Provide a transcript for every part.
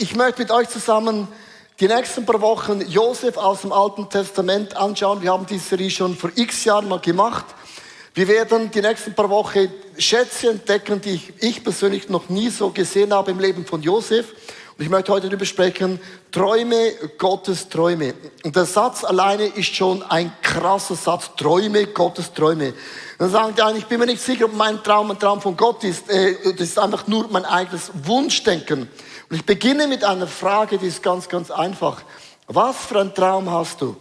Ich möchte mit euch zusammen die nächsten paar Wochen Josef aus dem Alten Testament anschauen. Wir haben diese Serie schon vor x Jahren mal gemacht. Wir werden die nächsten paar Wochen Schätze entdecken, die ich persönlich noch nie so gesehen habe im Leben von Josef. Und ich möchte heute darüber sprechen, Träume, Gottes Träume. Und der Satz alleine ist schon ein krasser Satz, Träume, Gottes Träume. Dann sagen die einen, ich bin mir nicht sicher, ob mein Traum ein Traum von Gott ist. Das ist einfach nur mein eigenes Wunschdenken. Und ich beginne mit einer Frage, die ist ganz, ganz einfach. Was für einen Traum hast du?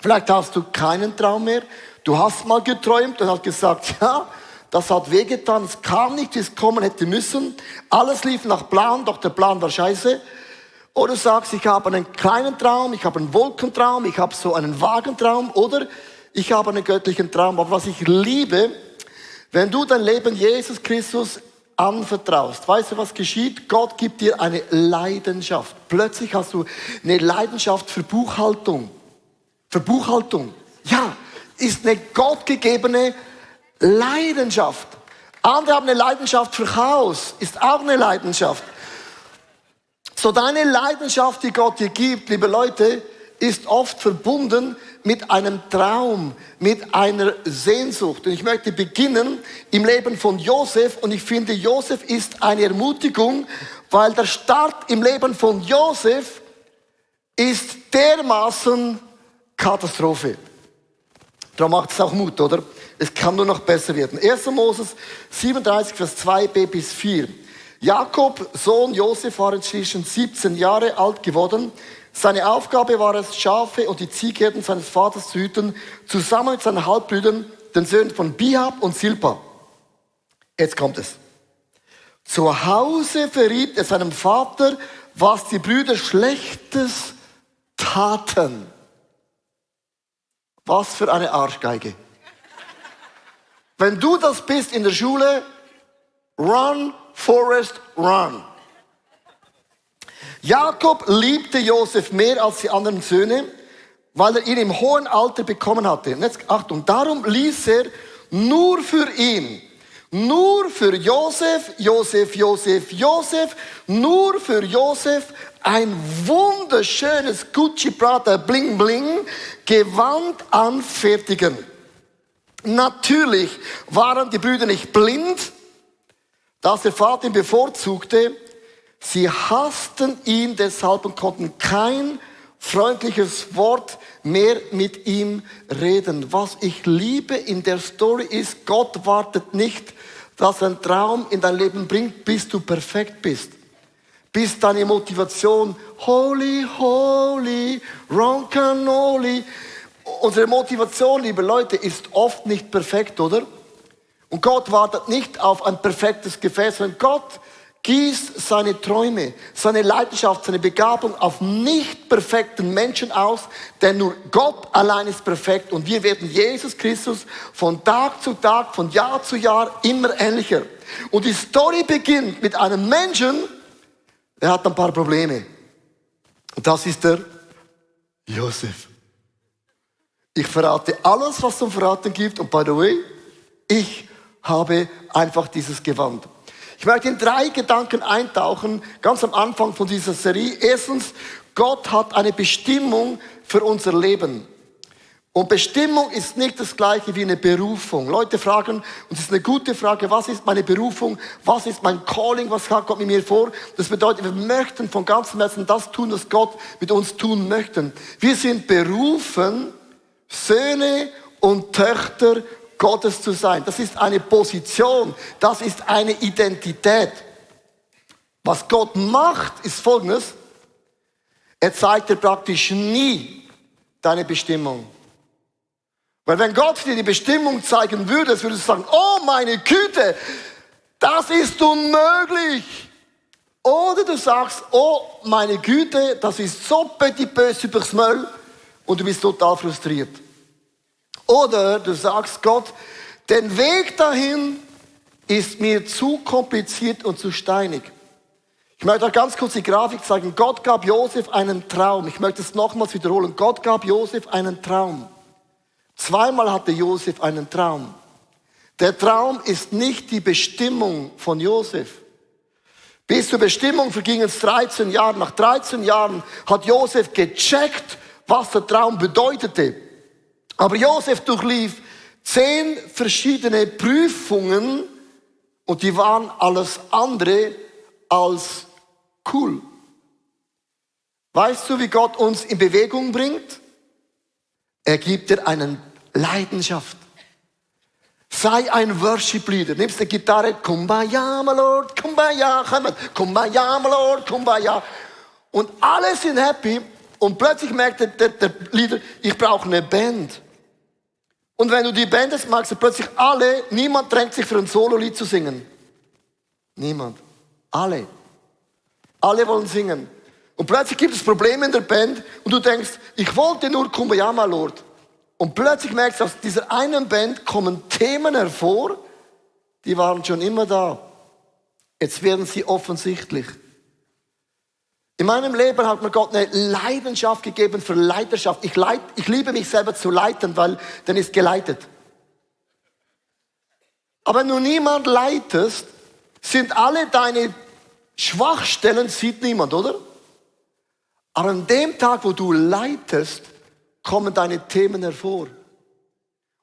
Vielleicht hast du keinen Traum mehr. Du hast mal geträumt und hast gesagt, ja, das hat wehgetan, es kam nicht, wie es kommen hätte müssen. Alles lief nach Plan, doch der Plan war scheiße. Oder du sagst, ich habe einen kleinen Traum, ich habe einen Wolkentraum, ich habe so einen Wagentraum oder ich habe einen göttlichen Traum. Aber was ich liebe, wenn du dein Leben Jesus Christus anvertraust. Weißt du, was geschieht? Gott gibt dir eine Leidenschaft. Plötzlich hast du eine Leidenschaft für Buchhaltung. Für Buchhaltung. Ja, ist eine gottgegebene Leidenschaft. Andere haben eine Leidenschaft für Chaos. Ist auch eine Leidenschaft. So deine Leidenschaft, die Gott dir gibt, liebe Leute, ist oft verbunden mit einem Traum, mit einer Sehnsucht. Und ich möchte beginnen im Leben von Josef. Und ich finde, Josef ist eine Ermutigung, weil der Start im Leben von Josef ist dermaßen Katastrophe. Darum macht es auch Mut, oder? Es kann nur noch besser werden. 1. Moses 37, Vers 2b bis 4. Jakob, Sohn Josef, war inzwischen 17 Jahre alt geworden. Seine Aufgabe war es, Schafe und die Ziehherden seines Vaters zu hüten, zusammen mit seinen Halbbrüdern, den Söhnen von Bihab und Silpa. Jetzt kommt es. Zu Hause verriet er seinem Vater, was die Brüder Schlechtes taten. Was für eine Arschgeige. Wenn du das bist in der Schule, run, Forrest, run. Jakob liebte Josef mehr als die anderen Söhne, weil er ihn im hohen Alter bekommen hatte. Und jetzt Achtung, darum ließ er nur für ihn, nur für Josef, nur für Josef ein wunderschönes Gucci Prada Bling Bling Gewand anfertigen. Natürlich waren die Brüder nicht blind, dass der Vater ihn bevorzugte. Sie hassten ihn deshalb und konnten kein freundliches Wort mehr mit ihm reden. Was ich liebe in der Story ist, Gott wartet nicht, dass ein Traum in dein Leben bringt, bis du perfekt bist. Bis deine Motivation, holy, holy, roncanoli. Unsere Motivation, liebe Leute, ist oft nicht perfekt, oder? Und Gott wartet nicht auf ein perfektes Gefäß, sondern Gott gießt seine Träume, seine Leidenschaft, seine Begabung auf nicht perfekten Menschen aus, denn nur Gott allein ist perfekt und wir werden Jesus Christus von Tag zu Tag, von Jahr zu Jahr immer ähnlicher. Und die Story beginnt mit einem Menschen, der hat ein paar Probleme. Und das ist der Josef. Ich verrate alles, was es zum Verraten gibt und by the way, ich habe einfach dieses Gewand. Ich möchte in 3 Gedanken eintauchen, ganz am Anfang von dieser Serie. Erstens, Gott hat eine Bestimmung für unser Leben. Und Bestimmung ist nicht das Gleiche wie eine Berufung. Leute fragen, und es ist eine gute Frage, was ist meine Berufung? Was ist mein Calling? Was hat Gott mit mir vor? Das bedeutet, wir möchten von ganzem Herzen das tun, was Gott mit uns tun möchte. Wir sind berufen, Söhne und Töchter Gottes zu sein. Das ist eine Position, das ist eine Identität. Was Gott macht, ist Folgendes. Er zeigt dir praktisch nie deine Bestimmung. Weil wenn Gott dir die Bestimmung zeigen würde, würdest du sagen, oh meine Güte, das ist unmöglich. Oder du sagst, oh meine Güte, das ist so petit peu übers Müll und du bist total frustriert. Oder du sagst Gott, den Weg dahin ist mir zu kompliziert und zu steinig. Ich möchte euch ganz kurz die Grafik zeigen. Gott gab Josef einen Traum. Ich möchte es nochmals wiederholen. Gott gab Josef einen Traum. 2-mal hatte Josef einen Traum. Der Traum ist nicht die Bestimmung von Josef. Bis zur Bestimmung vergingen es 13 Jahre. Nach 13 Jahren hat Josef gecheckt, was der Traum bedeutete. Aber Josef durchlief 10 verschiedene Prüfungen und die waren alles andere als cool. Weißt du, wie Gott uns in Bewegung bringt? Er gibt dir eine Leidenschaft. Sei ein Worship-Leader. Nimmst eine Gitarre, Kumbaya, my Lord, Kumbaya, Kumbaya, my Lord, Kumbaya. Und alle sind happy und plötzlich merkt der Leader, ich brauche eine Band. Und wenn du die Band hast, magst du plötzlich alle, niemand drängt sich für ein Solo-Lied zu singen. Niemand. Alle. Alle wollen singen. Und plötzlich gibt es Probleme in der Band und du denkst, ich wollte nur Kumbaya, my Lord. Und plötzlich merkst du, aus dieser einen Band kommen Themen hervor, die waren schon immer da. Jetzt werden sie offensichtlich. In meinem Leben hat mir Gott eine Leidenschaft gegeben für Leiterschaft. Ich liebe mich selber zu leiten, weil dann ist geleitet. Aber wenn du niemand leitest, sind alle deine Schwachstellen, sieht niemand, oder? Aber an dem Tag, wo du leitest, kommen deine Themen hervor.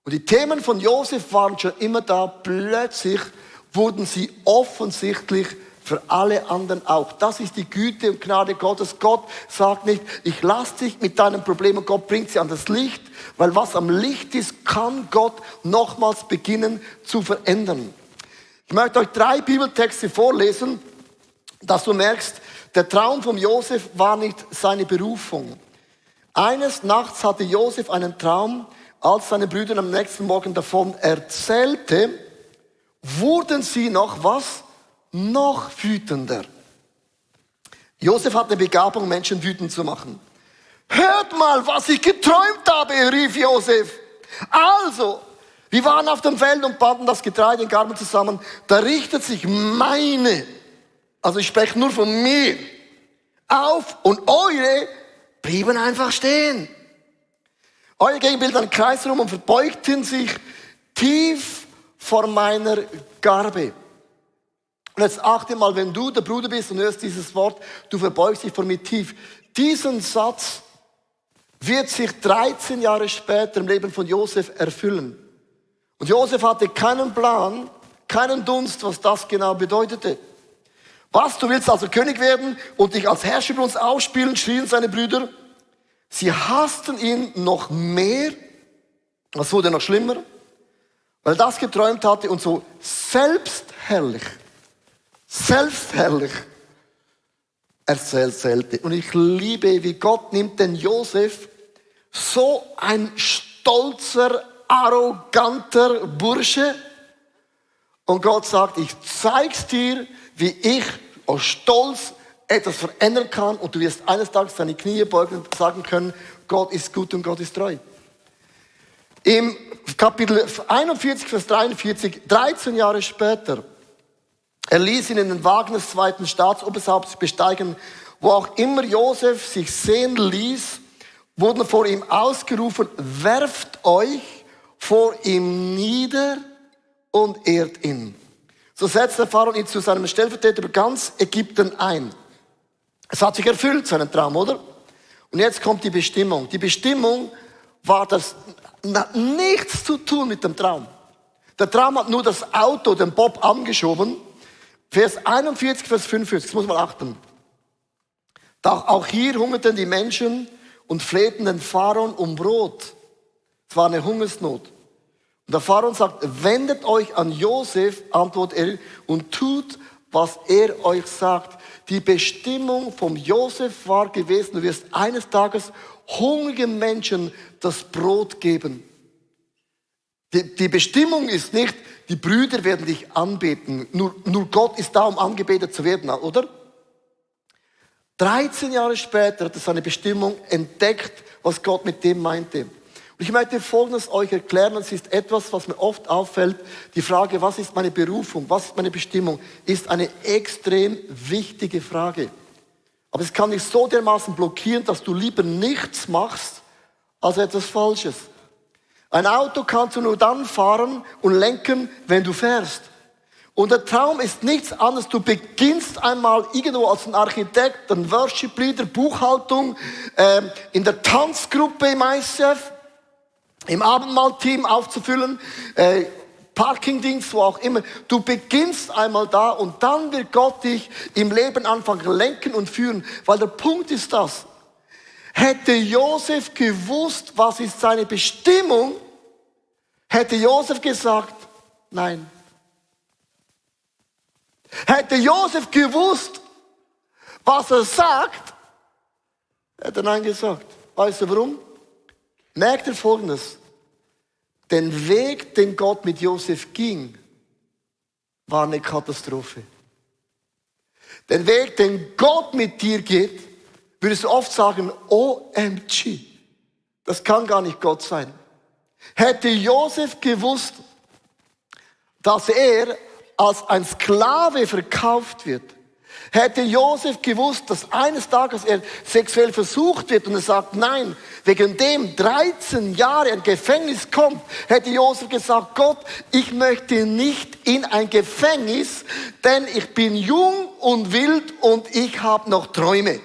Und die Themen von Josef waren schon immer da. Plötzlich wurden sie offensichtlich für alle anderen auch. Das ist die Güte und Gnade Gottes. Gott sagt nicht, ich lasse dich mit deinen Problemen, Gott bringt sie an das Licht, weil was am Licht ist, kann Gott nochmals beginnen zu verändern. Ich möchte euch 3 Bibeltexte vorlesen, dass du merkst, der Traum von Josef war nicht seine Berufung. Eines Nachts hatte Josef einen Traum, als seine Brüder am nächsten Morgen davon erzählte, wurden sie noch was? Noch wütender. Josef hatte eine Begabung, Menschen wütend zu machen. Hört mal, was ich geträumt habe, rief Josef. Also, wir waren auf dem Feld und banden das Getreide in Garben zusammen. Da richtet sich meine, also ich spreche nur von mir, auf und eure blieben einfach stehen. Eure Gegenbilder einen Kreis rum und verbeugten sich tief vor meiner Garbe. Und jetzt achte mal, wenn du der Bruder bist und hörst dieses Wort, du verbeugst dich vor mir tief. Diesen Satz wird sich 13 Jahre später im Leben von Josef erfüllen. Und Josef hatte keinen Plan, keinen Dunst, was das genau bedeutete. Was, du willst also König werden und dich als Herrscher über uns ausspielen, schrien seine Brüder. Sie hassten ihn noch mehr. Es wurde noch schlimmer, weil er das geträumt hatte und so selbstherrlich erzählte. Und ich liebe, wie Gott nimmt den Josef, so ein stolzer, arroganter Bursche. Und Gott sagt, ich zeig's dir, wie ich aus Stolz etwas verändern kann und du wirst eines Tages deine Knie beugen und sagen können, Gott ist gut und Gott ist treu. Im Kapitel 41, Vers 43, 13 Jahre später, er ließ ihn in den Wagen des zweiten Staatsoberhaupts besteigen, wo auch immer Josef sich sehen ließ, wurden vor ihm ausgerufen, werft euch vor ihm nieder und ehrt ihn. So setzte Pharao ihn zu seinem Stellvertreter über ganz Ägypten ein. Es hat sich erfüllt, seinen Traum, oder? Und jetzt kommt die Bestimmung. Die Bestimmung war das nichts zu tun mit dem Traum. Der Traum hat nur das Auto, den Bob, angeschoben. Vers 41, Vers 45, das muss man achten. Doch auch hier hungerten die Menschen und flehten den Pharao um Brot. Es war eine Hungersnot. Und der Pharao sagt, wendet euch an Josef, antwortet er, und tut, was er euch sagt. Die Bestimmung von Josef war gewesen, du wirst eines Tages hungrigen Menschen das Brot geben. Die Bestimmung ist nicht, die Brüder werden dich anbeten. Nur Gott ist da, um angebetet zu werden, oder? 13 Jahre später hat er seine Bestimmung entdeckt, was Gott mit dem meinte. Und ich möchte Folgendes euch erklären, es ist etwas, was mir oft auffällt. Die Frage, was ist meine Berufung, was ist meine Bestimmung, ist eine extrem wichtige Frage. Aber es kann dich so dermaßen blockieren, dass du lieber nichts machst, als etwas Falsches. Ein Auto kannst du nur dann fahren und lenken, wenn du fährst. Und der Traum ist nichts anderes. Du beginnst einmal irgendwo als ein Architekt, ein Worship-Leader, Buchhaltung, in der Tanzgruppe im ICF, im Abendmahlteam aufzufüllen, Parkingdienst, wo auch immer. Du beginnst einmal da und dann wird Gott dich im Leben anfangen lenken und führen. Weil der Punkt ist das. Hätte Josef gewusst, was ist seine Bestimmung, hätte Josef gesagt, nein. Hätte Josef gewusst, was er sagt, hätte er nein gesagt. Weißt du warum? Merkt ihr Folgendes. Den Weg, den Gott mit Josef ging, war eine Katastrophe. Den Weg, den Gott mit dir geht, würdest du oft sagen, OMG. Das kann gar nicht Gott sein. Hätte Josef gewusst, dass er als ein Sklave verkauft wird, hätte Josef gewusst, dass eines Tages er sexuell versucht wird und er sagt, nein, wegen dem 13 Jahre ein Gefängnis kommt, hätte Josef gesagt, Gott, ich möchte nicht in ein Gefängnis, denn ich bin jung und wild und ich habe noch Träume.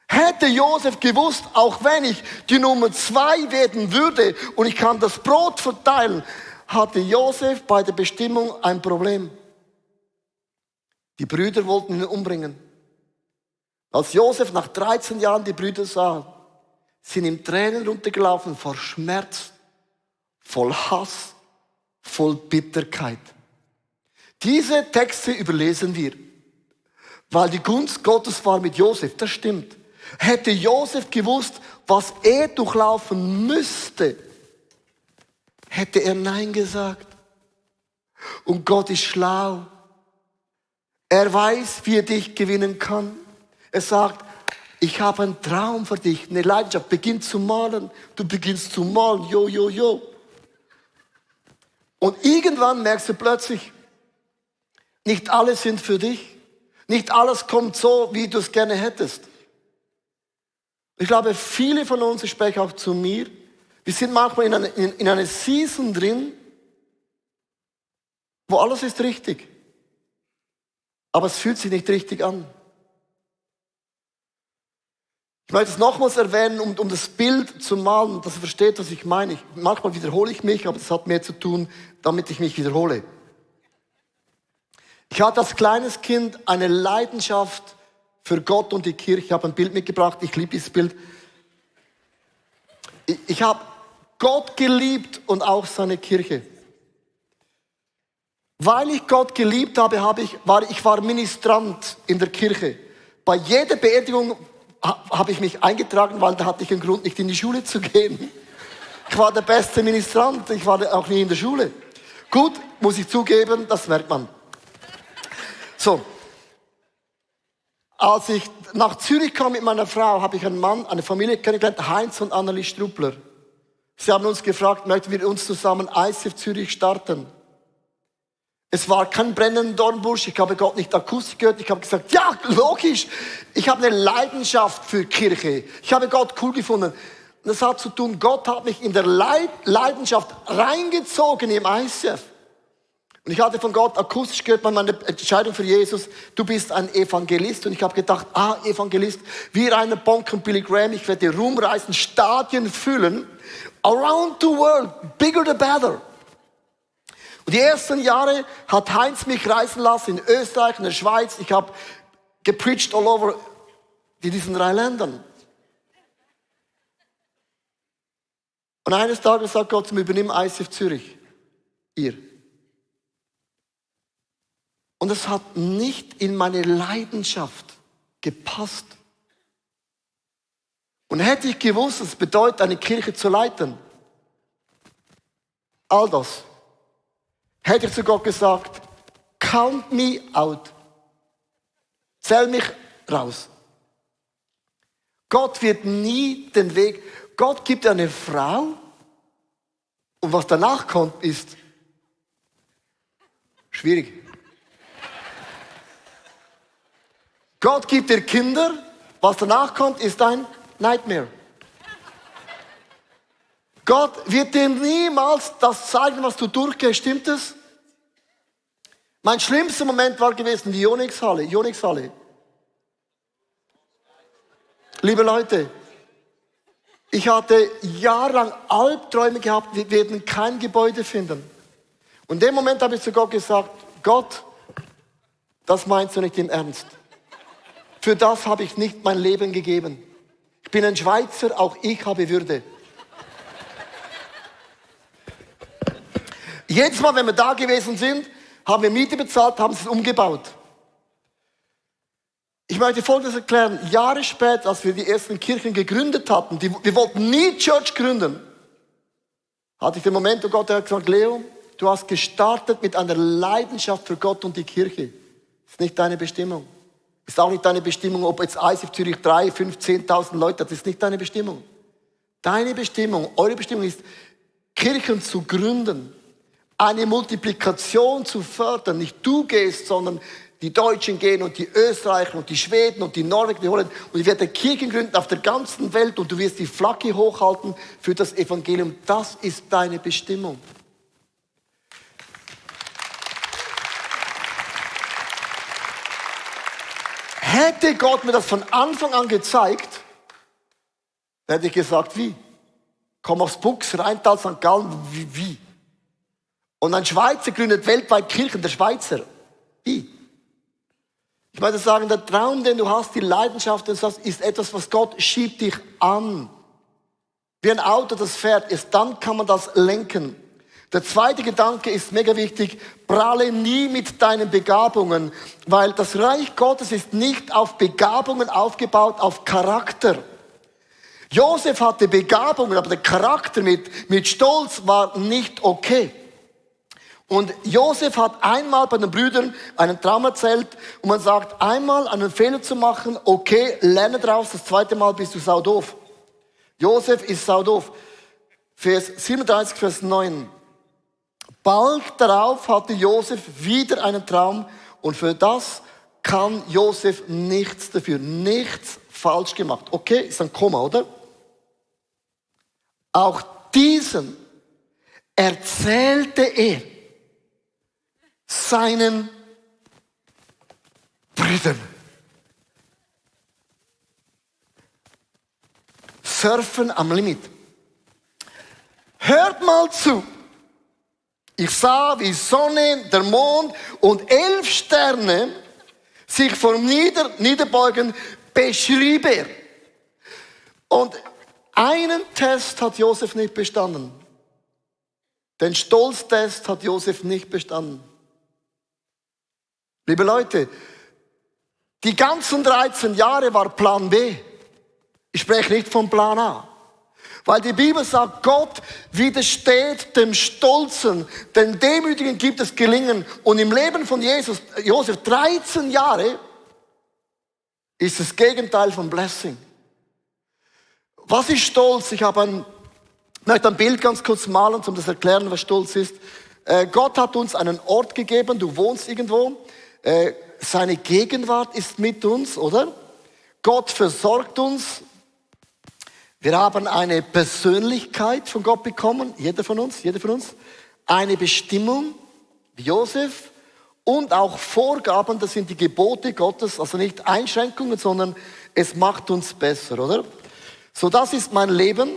Hätte Josef gewusst, auch wenn ich die Nummer 2 werden würde und ich kann das Brot verteilen, hatte Josef bei der Bestimmung ein Problem. Die Brüder wollten ihn umbringen. Als Josef nach 13 Jahren die Brüder sah, sind ihm Tränen runtergelaufen vor Schmerz, voll Hass, voll Bitterkeit. Diese Texte überlesen wir, weil die Gunst Gottes war mit Josef, das stimmt. Hätte Josef gewusst, was er durchlaufen müsste, hätte er Nein gesagt. Und Gott ist schlau. Er weiß, wie er dich gewinnen kann. Er sagt, ich habe einen Traum für dich, eine Leidenschaft. Beginn zu malen. Du beginnst zu malen. Jo, jo, jo. Und irgendwann merkst du plötzlich, nicht alle sind für dich. Nicht alles kommt so, wie du es gerne hättest. Ich glaube, viele von uns, ich spreche auch zu mir, wir sind manchmal in einer Season drin, wo alles ist richtig. Aber es fühlt sich nicht richtig an. Ich möchte es nochmals erwähnen, um das Bild zu malen, dass ihr versteht, was ich meine. Manchmal wiederhole ich mich, aber das hat mehr zu tun, damit ich mich wiederhole. Ich hatte als kleines Kind eine Leidenschaft für Gott und die Kirche. Ich habe ein Bild mitgebracht, ich liebe dieses Bild. Ich habe Gott geliebt und auch seine Kirche. Weil ich Gott geliebt habe, ich war Ministrant in der Kirche. Bei jeder Beerdigung habe ich mich eingetragen, weil da hatte ich einen Grund, nicht in die Schule zu gehen. Ich war der beste Ministrant, ich war auch nie in der Schule. Gut, muss ich zugeben, das merkt man. So. Als ich nach Zürich kam mit meiner Frau, habe ich einen Mann, eine Familie kennengelernt, Heinz und Anneli Struppler. Sie haben uns gefragt, möchten wir uns zusammen ICF Zürich starten? Es war kein brennender Dornbusch, ich habe Gott nicht akustisch gehört, ich habe gesagt, ja, logisch, ich habe eine Leidenschaft für Kirche. Ich habe Gott cool gefunden. Und das hat zu tun, Gott hat mich in der Leidenschaft reingezogen im ICF. Und ich hatte von Gott akustisch gehört bei meiner Entscheidung für Jesus, du bist ein Evangelist. Und ich habe gedacht, Evangelist, wie Rainer Bonk und Billy Graham, ich werde rumreisen, Stadien füllen, around the world, bigger the better. Und die ersten Jahre hat Heinz mich reisen lassen in Österreich, in der Schweiz. Ich habe gepreacht all over in diesen 3 Ländern. Und eines Tages sagt Gott zu mir, übernimm ICF Zürich. Ihr. Und es hat nicht in meine Leidenschaft gepasst. Und hätte ich gewusst, was es bedeutet, eine Kirche zu leiten, all das, hätte ich zu Gott gesagt, count me out. Zähl mich raus. Gott wird nie den Weg, Gott gibt eine Frau und was danach kommt, ist schwierig. Gott gibt dir Kinder, was danach kommt, ist ein Nightmare. Gott wird dir niemals das zeigen, was du durchgehst, stimmt es? Mein schlimmster Moment war gewesen die Ionix-Halle. Liebe Leute, ich hatte jahrelang Albträume gehabt, wir werden kein Gebäude finden. Und in dem Moment habe ich zu Gott gesagt, Gott, das meinst du nicht im Ernst. Für das habe ich nicht mein Leben gegeben. Ich bin ein Schweizer, auch ich habe Würde. Jedes Mal, wenn wir da gewesen sind, haben wir Miete bezahlt, haben es umgebaut. Ich möchte Folgendes erklären. Jahre später, als wir die ersten Kirchen gegründet hatten, wir wollten nie Church gründen, hatte ich den Moment, wo Gott hat gesagt, Leo, du hast gestartet mit einer Leidenschaft für Gott und die Kirche. Das ist nicht deine Bestimmung. Ist auch nicht deine Bestimmung, ob jetzt ICF Zürich 3, 5, 10.000 Leute hat. Das ist nicht deine Bestimmung. Deine Bestimmung, eure Bestimmung ist, Kirchen zu gründen, eine Multiplikation zu fördern. Nicht du gehst, sondern die Deutschen gehen und die Österreicher und die Schweden und die Norweger, die Holländer. Und ich werde Kirchen gründen auf der ganzen Welt und du wirst die Flagge hochhalten für das Evangelium. Das ist deine Bestimmung. Hätte Gott mir das von Anfang an gezeigt, hätte ich gesagt, wie? Komm aufs Bux, Rheintal, St. Gallen, wie? Und ein Schweizer gründet weltweit Kirchen, der Schweizer. Wie? Ich möchte sagen, der Traum, den du hast, die Leidenschaft, ist etwas, was Gott schiebt dich an. Wie ein Auto, das fährt, erst dann kann man das lenken. Der zweite Gedanke ist mega wichtig, prahle nie mit deinen Begabungen, weil das Reich Gottes ist nicht auf Begabungen aufgebaut, auf Charakter. Josef hatte Begabungen, aber der Charakter mit Stolz war nicht okay. Und Josef hat einmal bei den Brüdern einen Traum erzählt und man sagt, einmal einen Fehler zu machen, okay, lerne draus, das zweite Mal bist du saudoof. Josef ist saudoof. Vers 37, Vers 9. Bald darauf hatte Josef wieder einen Traum und für das kann Josef nichts dafür, nichts falsch gemacht. Okay, ist ein Komma, oder? Auch diesen erzählte er seinen Brüdern. Surfen am Limit. Hört mal zu. Ich sah, wie Sonne, der Mond und 11 Sterne sich vom Niederbeugen beschrieb er. Und einen Test hat Josef nicht bestanden. Den Stolztest hat Josef nicht bestanden. Liebe Leute, die ganzen 13 Jahre war Plan B. Ich spreche nicht von Plan A. Weil die Bibel sagt, Gott widersteht dem Stolzen, den Demütigen gibt es Gelingen. Und im Leben von Josef 13 Jahre ist das Gegenteil von Blessing. Was ist Stolz? Ich möchte ein Bild ganz kurz malen, um das zu erklären, was Stolz ist. Gott hat uns einen Ort gegeben, du wohnst irgendwo. Seine Gegenwart ist mit uns, oder? Gott versorgt uns. Wir haben eine Persönlichkeit von Gott bekommen, jeder von uns, eine Bestimmung, wie Josef, und auch Vorgaben, das sind die Gebote Gottes, also nicht Einschränkungen, sondern es macht uns besser, oder? So, das ist mein Leben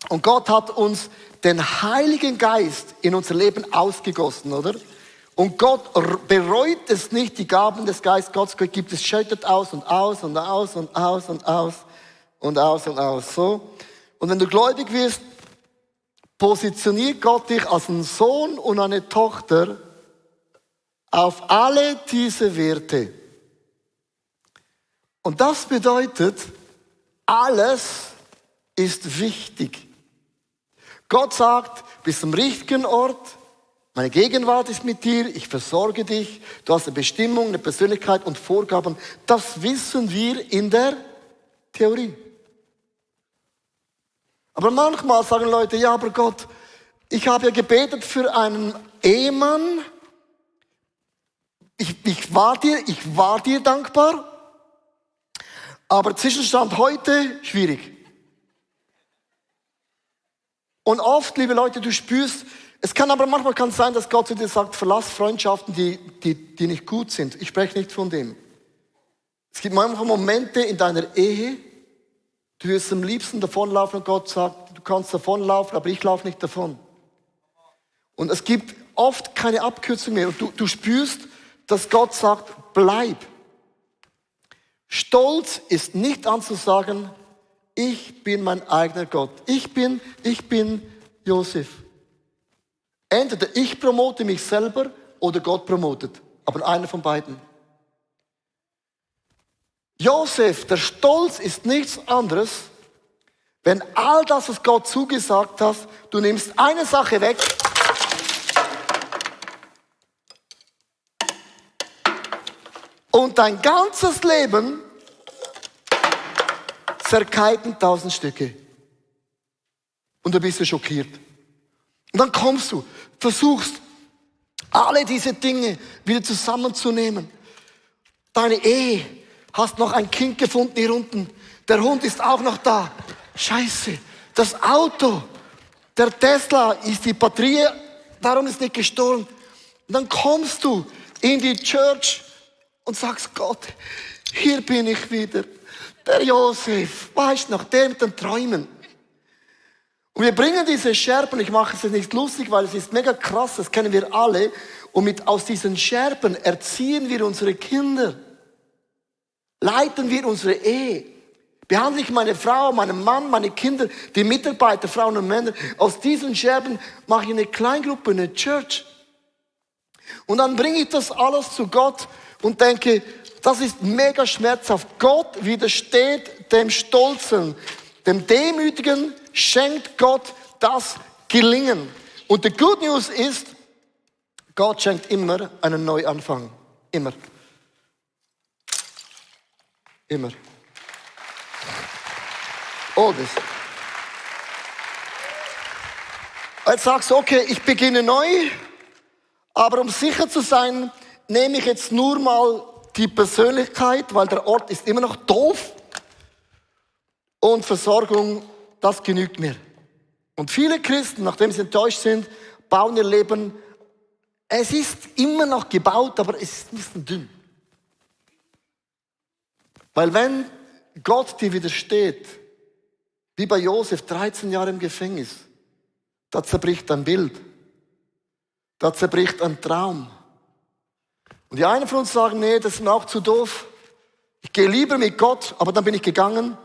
und Gott hat uns den Heiligen Geist in unser Leben ausgegossen, oder? Und Gott bereut es nicht, die Gaben des Geistes Gottes gibt es, schüttet aus und aus und aus und aus und aus. Und aus und aus, so. Und wenn du gläubig wirst, positioniert Gott dich als ein Sohn und eine Tochter auf alle diese Werte. Und das bedeutet, alles ist wichtig. Gott sagt, bist am richtigen Ort, meine Gegenwart ist mit dir, ich versorge dich, du hast eine Bestimmung, eine Persönlichkeit und Vorgaben. Das wissen wir in der Theorie. Aber manchmal sagen Leute, ja, aber Gott, ich habe ja gebetet für einen Ehemann. Ich war dir dankbar. Aber Zwischenstand heute, schwierig. Und oft, liebe Leute, du spürst, Es kann aber manchmal sein, dass Gott zu dir sagt, verlass Freundschaften, die nicht gut sind. Ich spreche nicht von dem. Es gibt manchmal Momente in deiner Ehe, du wirst am liebsten davonlaufen und Gott sagt, du kannst davonlaufen, aber ich laufe nicht davon. Und es gibt oft keine Abkürzung mehr. Und du spürst, dass Gott sagt, bleib. Stolz ist nicht anzusagen, ich bin mein eigener Gott. Ich bin Josef. Entweder ich promote mich selber oder Gott promotet. Aber einer von beiden. Josef, der Stolz ist nichts anderes, wenn all das, was Gott zugesagt hat, du nimmst eine Sache weg und dein ganzes Leben zerkeilt in 1000 Stücke. Und du bist schockiert. Und dann kommst du, versuchst, alle diese Dinge wieder zusammenzunehmen. Deine Ehe, hast noch ein Kind gefunden hier unten. Der Hund ist auch noch da. Scheiße, das Auto, der Tesla ist die Batterie, darum ist nicht gestohlen. Und dann kommst du in die Church und sagst, Gott, hier bin ich wieder. Der Josef, weißt du noch, der mit den Träumen. Und wir bringen diese Scherben, ich mache es jetzt nicht lustig, weil es ist mega krass, das kennen wir alle. Und aus diesen Scherben erziehen wir unsere Kinder. Leiten wir unsere Ehe. Behandle ich meine Frau, meinen Mann, meine Kinder, die Mitarbeiter, Frauen und Männer. Aus diesen Scherben mache ich eine Kleingruppe, eine Church. Und dann bringe ich das alles zu Gott und denke, das ist mega schmerzhaft. Gott widersteht dem Stolzen, dem Demütigen schenkt Gott das Gelingen. Und die Good News ist, Gott schenkt immer einen Neuanfang. Immer. Immer. Oh, das. Jetzt sagst du, okay, ich beginne neu, aber um sicher zu sein, nehme ich jetzt nur mal die Persönlichkeit, weil der Ort ist immer noch doof. Und Versorgung, das genügt mir. Und viele Christen, nachdem sie enttäuscht sind, bauen ihr Leben. Es ist immer noch gebaut, aber es ist ein bisschen dünn. Weil wenn Gott dir widersteht, wie bei Josef, 13 Jahre im Gefängnis, da zerbricht ein Bild. Da zerbricht ein Traum. Und die einen von uns sagen, nee, das ist mir auch zu doof. Ich gehe lieber mit Gott, aber dann bin ich gegangen.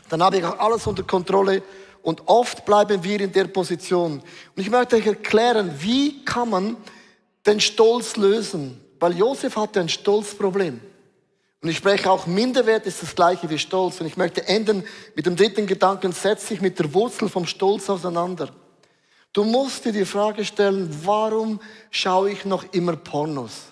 Dann habe ich auch alles unter Kontrolle. Und oft bleiben wir in der Position. Und ich möchte euch erklären, wie kann man den Stolz lösen? Weil Josef hatte ein Stolzproblem. Und ich spreche auch, Minderwert ist das gleiche wie Stolz. Und ich möchte enden mit dem dritten Gedanken, setz dich mit der Wurzel vom Stolz auseinander. Du musst dir die Frage stellen, warum schaue ich noch immer Pornos?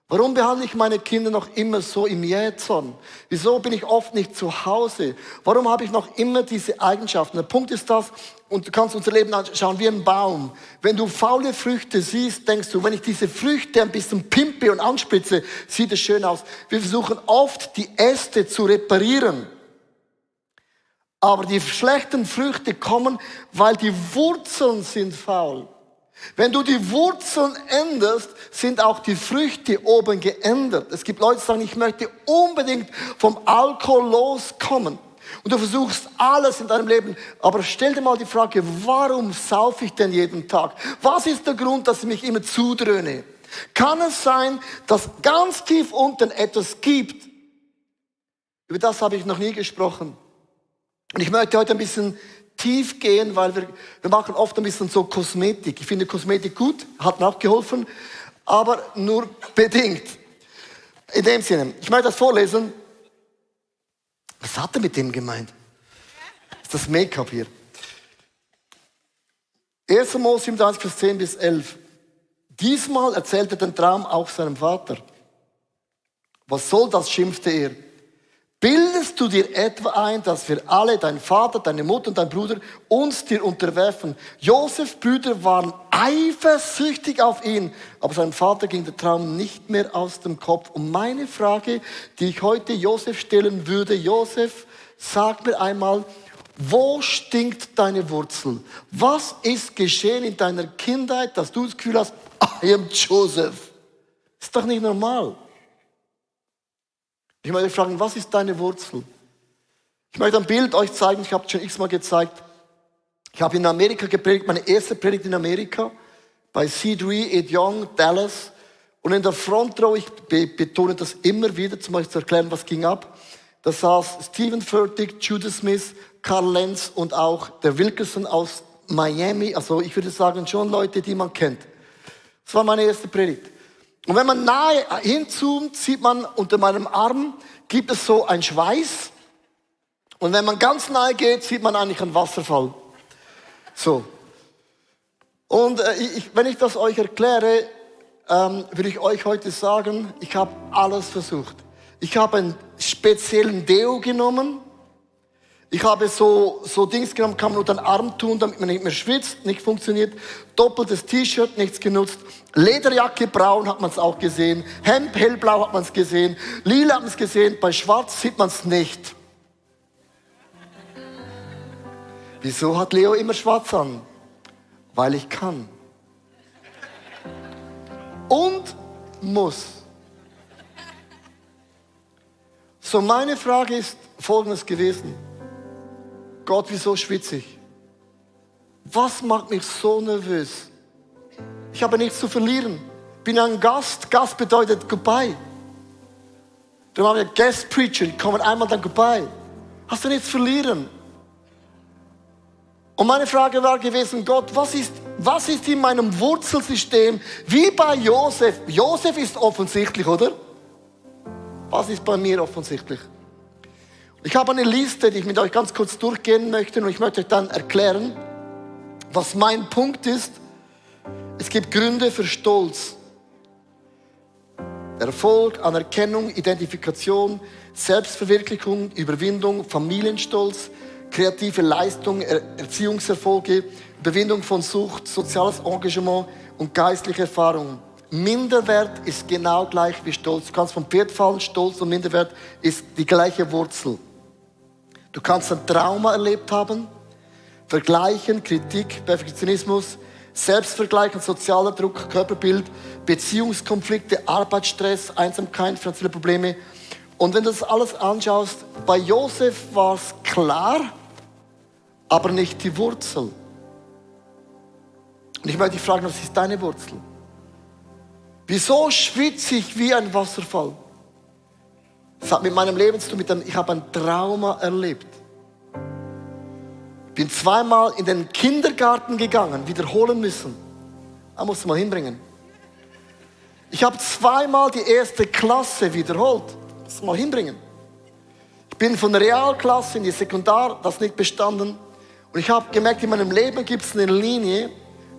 Warum behandle ich meine Kinder noch immer so im Jähzorn? Wieso bin ich oft nicht zu Hause? Warum habe ich noch immer diese Eigenschaften? Der Punkt ist das, und du kannst unser Leben anschauen wie ein Baum. Wenn du faule Früchte siehst, denkst du, wenn ich diese Früchte ein bisschen pimpe und anspitze, sieht es schön aus. Wir versuchen oft, die Äste zu reparieren. Aber die schlechten Früchte kommen, weil die Wurzeln sind faul. Wenn du die Wurzeln änderst, sind auch die Früchte oben geändert. Es gibt Leute, die sagen, ich möchte unbedingt vom Alkohol loskommen. Und du versuchst alles in deinem Leben. Aber stell dir mal die Frage, warum saufe ich denn jeden Tag? Was ist der Grund, dass ich mich immer zudröhne? Kann es sein, dass ganz tief unten etwas gibt? Über das habe ich noch nie gesprochen. Und ich möchte heute ein bisschen tief gehen, weil wir machen oft ein bisschen so Kosmetik. Ich finde Kosmetik gut, hat mir auch geholfen, aber nur bedingt. In dem Sinne, ich möchte das vorlesen. Was hat er mit dem gemeint? Das ist das Make-up hier. 1. Mose 37, Vers 10 bis 11. Diesmal erzählte den Traum auch seinem Vater. Was soll das, schimpfte er. Bildest du dir etwa ein, dass wir alle, dein Vater, deine Mutter und dein Bruder, uns dir unterwerfen? Josefs Brüder waren eifersüchtig auf ihn, aber seinem Vater ging der Traum nicht mehr aus dem Kopf. Und meine Frage, die ich heute Josef stellen würde, Josef, sag mir einmal, Wo stinkt deine Wurzel? Was ist geschehen in deiner Kindheit, dass du das Gefühl hast, I am Joseph? Ist doch nicht normal. Ich möchte euch fragen, was ist deine Wurzel? Ich möchte ein Bild euch zeigen, ich habe es schon x-mal gezeigt. Ich habe in Amerika gepredigt, meine erste Predigt in Amerika, bei C3, Ed Young, Dallas. Und in der Front Row, ich betone das immer wieder, zum Beispiel zu erklären, was ging ab. Da saß Stephen Furtick, Judah Smith, Carl Lenz und auch der Wilkerson aus Miami. Also ich würde sagen, schon Leute, die man kennt. Das war meine erste Predigt. Und wenn man nahe hinzoomt, sieht man unter meinem Arm, gibt es so einen Schweiß. Und wenn man ganz nahe geht, sieht man eigentlich einen Wasserfall. So. Und wenn ich das euch erkläre, würde ich euch heute sagen, ich habe alles versucht. Ich habe einen speziellen Deo genommen. Ich habe so Dings genommen, kann man unter den Arm tun, damit man nicht mehr schwitzt, nicht funktioniert. Doppeltes T-Shirt, nichts genutzt. Lederjacke, braun hat man es auch gesehen. Hemd, hellblau hat man es gesehen. Lila hat man es gesehen, bei schwarz sieht man es nicht. Wieso hat Leo immer schwarz an? Weil ich kann. Und muss. So, meine Frage ist folgendes gewesen. Gott, wieso schwitze ich? Was macht mich so nervös? Ich habe nichts zu verlieren. Ich bin ein Gast. Gast bedeutet goodbye. Darum haben wir Guest Preacher, die kommen einmal dann goodbye. Hast du nichts zu verlieren? Und meine Frage war gewesen, Gott, was ist in meinem Wurzelsystem, wie bei Josef? Josef ist offensichtlich, oder? Was ist bei mir offensichtlich? Ich habe eine Liste, die ich mit euch ganz kurz durchgehen möchte und ich möchte euch dann erklären, was mein Punkt ist. Es gibt Gründe für Stolz. Erfolg, Anerkennung, Identifikation, Selbstverwirklichung, Überwindung, Familienstolz, kreative Leistung, Erziehungserfolge, Überwindung von Sucht, soziales Engagement und geistliche Erfahrung. Minderwert ist genau gleich wie Stolz. Du kannst vom Pferd fallen, Stolz und Minderwert ist die gleiche Wurzel. Du kannst ein Trauma erlebt haben, Vergleichen, Kritik, Perfektionismus, Selbstvergleich, sozialer Druck, Körperbild, Beziehungskonflikte, Arbeitsstress, Einsamkeit, finanzielle Probleme. Und wenn du das alles anschaust, bei Josef war es klar, aber nicht die Wurzel. Und ich möchte dich fragen, was ist deine Wurzel? Wieso schwitze ich wie ein Wasserfall? Das hat mit meinem Leben zu tun, ich habe ein Trauma erlebt. Ich bin zweimal in den Kindergarten gegangen, wiederholen müssen. Da musst du mal hinbringen. Ich habe zweimal die erste Klasse wiederholt. Das mal hinbringen. Ich bin von der Realklasse in die Sekundar, das nicht bestanden. Und ich habe gemerkt, in meinem Leben gibt es eine Linie,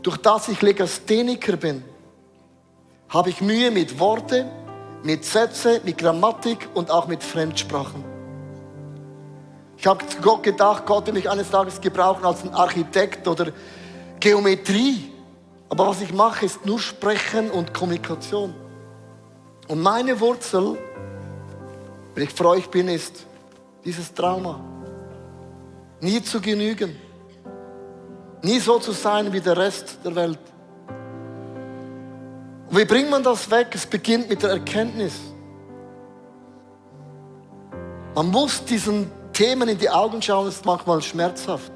durch das ich Legastheniker bin. Habe ich Mühe mit Worte, mit Sätze, mit Grammatik und auch mit Fremdsprachen. Ich habe zu Gott gedacht, Gott will mich eines Tages gebrauchen als ein Architekt oder Geometrie. Aber was ich mache, ist nur Sprechen und Kommunikation. Und meine Wurzel, wenn ich für euch bin, ist dieses Trauma. Nie zu genügen. Nie so zu sein wie der Rest der Welt. Und wie bringt man das weg? Es beginnt mit der Erkenntnis. Man muss diesen Themen in die Augen schauen, das ist manchmal schmerzhaft.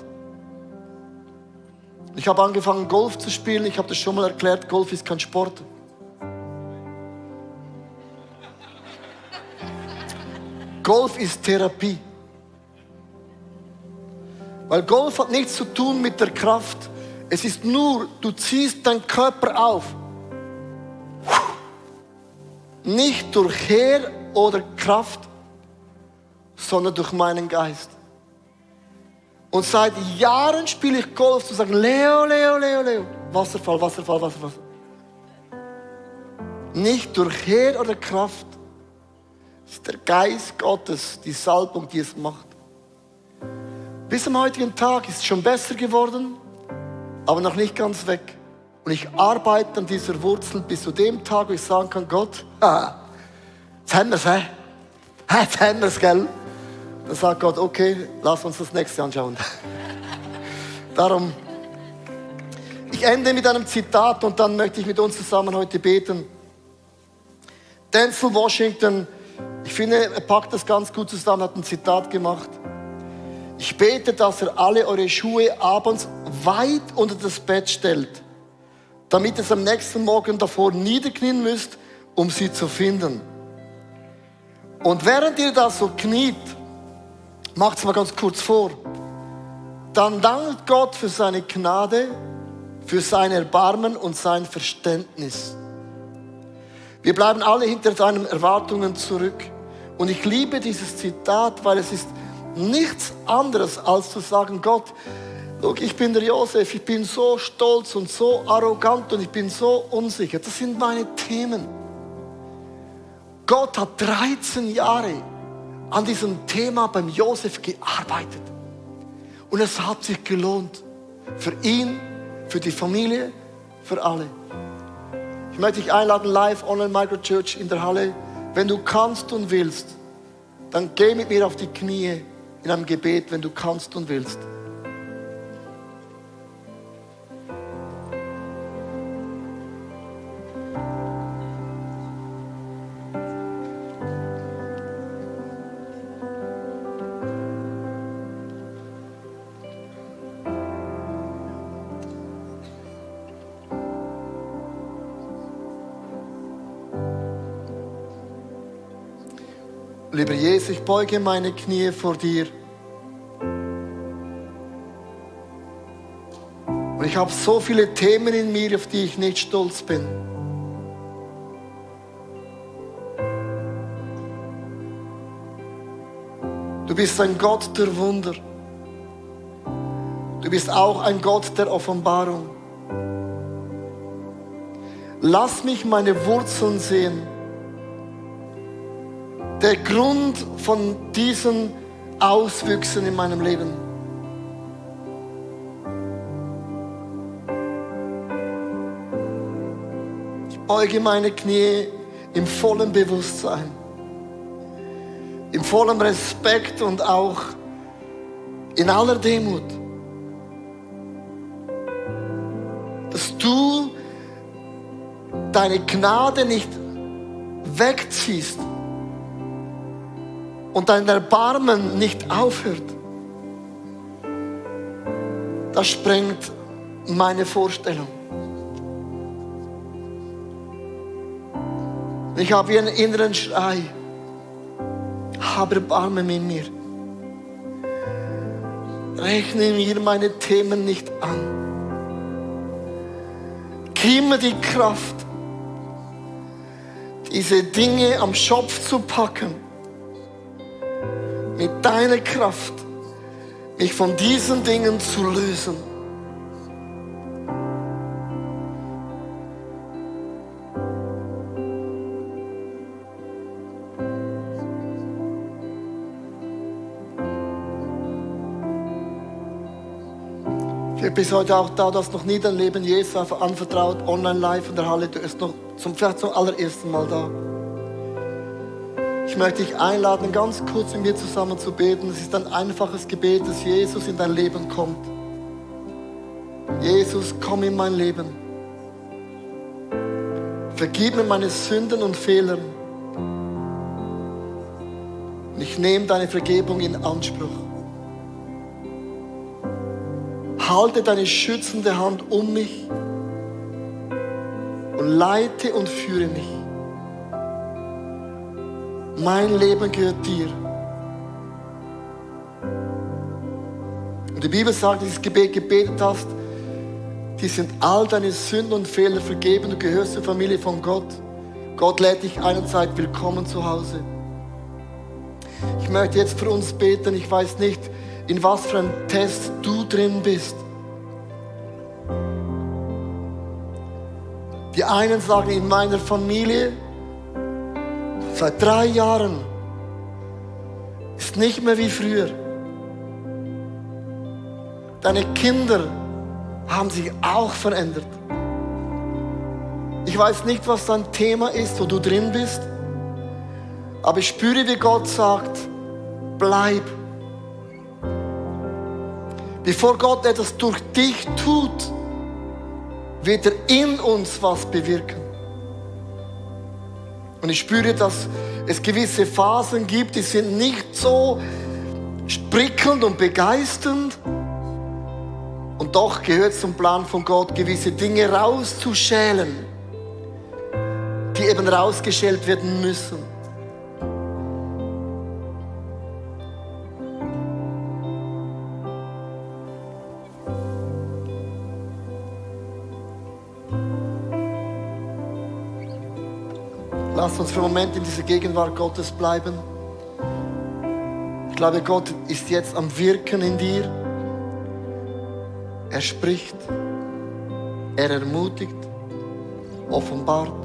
Ich habe angefangen, Golf zu spielen. Ich habe das schon mal erklärt, Golf ist kein Sport. Golf ist Therapie. Weil Golf hat nichts zu tun mit der Kraft. Es ist nur, du ziehst deinen Körper auf. Nicht durch Heer oder Kraft, sondern durch meinen Geist. Und seit Jahren spiele ich Golf zu sagen, Leo, Leo, Leo, Leo. Wasserfall, Wasserfall, Wasserfall. Nicht durch Heer oder Kraft. Es ist der Geist Gottes, die Salbung, die es macht. Bis zum heutigen Tag ist es schon besser geworden, aber noch nicht ganz weg. Und ich arbeite an dieser Wurzel bis zu dem Tag, wo ich sagen kann, Gott, jetzt haben wir es, jetzt haben wir es, gell? Dann sagt Gott, okay, lass uns das nächste anschauen. Darum, ich ende mit einem Zitat und dann möchte ich mit uns zusammen heute beten. Denzel Washington, ich finde, er packt das ganz gut zusammen, hat ein Zitat gemacht. Ich bete, dass er alle eure Schuhe abends weit unter das Bett stellt, damit ihr es am nächsten Morgen davor niederknien müsst, um sie zu finden. Und während ihr da so kniet, macht es mal ganz kurz vor, dann dankt Gott für seine Gnade, für sein Erbarmen und sein Verständnis. Wir bleiben alle hinter seinen Erwartungen zurück. Und ich liebe dieses Zitat, weil es ist nichts anderes, als zu sagen, Gott, look, ich bin der Josef, ich bin so stolz und so arrogant und ich bin so unsicher. Das sind meine Themen. Gott hat 13 Jahre an diesem Thema beim Josef gearbeitet. Und es hat sich gelohnt. Für ihn, für die Familie, für alle. Ich möchte dich einladen, live, online, Microchurch in der Halle. Wenn du kannst und willst, dann geh mit mir auf die Knie in einem Gebet, wenn du kannst und willst. Lieber Jesus, ich beuge meine Knie vor dir. Und ich habe so viele Themen in mir, auf die ich nicht stolz bin. Du bist ein Gott der Wunder. Du bist auch ein Gott der Offenbarung. Lass mich meine Wurzeln sehen. Der Grund von diesen Auswüchsen in meinem Leben. Ich beuge meine Knie im vollen Bewusstsein, im vollen Respekt und auch in aller Demut, dass du deine Gnade nicht wegziehst und dein Erbarmen nicht aufhört. Das sprengt meine Vorstellung. Ich habe wie einen inneren Schrei. Hab Erbarmen mit mir. Rechne mir meine Themen nicht an. Gib mir die Kraft, diese Dinge am Schopf zu packen. Mit deiner Kraft, mich von diesen Dingen zu lösen. Ich bin heute auch da, du hast noch nie dein Leben Jesus einfach anvertraut, online, live in der Halle, du bist noch vielleicht zum allerersten Mal da. Ich möchte dich einladen, ganz kurz mit mir zusammen zu beten. Es ist ein einfaches Gebet, dass Jesus in dein Leben kommt. Jesus, komm in mein Leben. Vergib mir meine Sünden und Fehler. Und ich nehme deine Vergebung in Anspruch. Halte deine schützende Hand um mich und leite und führe mich. Mein Leben gehört dir. Und die Bibel sagt, dass du dieses Gebet gebetet hast, die sind all deine Sünden und Fehler vergeben. Du gehörst zur Familie von Gott. Gott lädt dich ein und sagt, willkommen zu Hause. Ich möchte jetzt für uns beten. Ich weiß nicht, in was für einem Test du drin bist. Die einen sagen, in meiner Familie seit 3 Jahren ist nicht mehr wie früher. Deine Kinder haben sich auch verändert. Ich weiß nicht, was dein Thema ist, wo du drin bist, aber ich spüre, wie Gott sagt, bleib Bevor Gott etwas durch dich tut, wird er in uns was bewirken. Und ich spüre, dass es gewisse Phasen gibt, die sind nicht so prickelnd und begeisternd. Und doch gehört es zum Plan von Gott, gewisse Dinge rauszuschälen, die eben rausgeschält werden müssen. Lass uns für einen Moment in dieser Gegenwart Gottes bleiben. Ich glaube, Gott ist jetzt am Wirken in dir. Er spricht, er ermutigt, offenbart.